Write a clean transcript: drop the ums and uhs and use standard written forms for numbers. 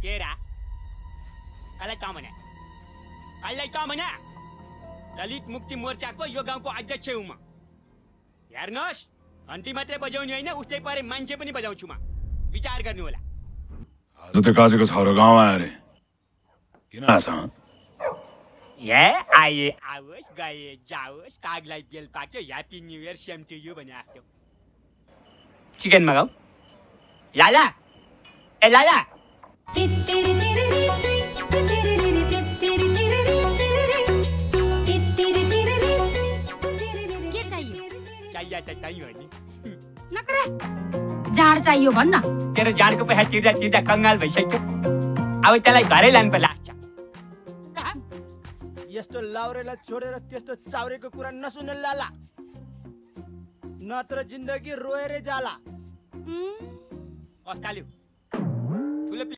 केरा कसलाई त भने कसलाई त भने दलित मुक्ति मोर्चाको यो गाउँको अध्यक्ष हुँ म हेर्नुहोस् घन्टी मात्रै बजाउने होइन उस्तै परे मान्छे पनि बजाउँछु म विचार गर्नु होला आज त काजीको छोरो गाउँ आयो रे किन आछ आए आओस् गए जाओस् कागलाई बेल पाक्यो happy new year same to you भने आएको चिकन मगाऊ लाला ए लाला चाहिए त चाहियो नि नकर जाड चाहियो भन्न तेरो जाडको पैसा तिर्दा कंगाल भइसक्यो अब त्यसलाई घरै लानु पर्ला यस्तो लाउरेलाई छोडेर त्यस्तो चाउरेको कुरा नसुन्ने लाला नत्र जिन्दगी रोएरै जाला अस्ताल्यो ठुलो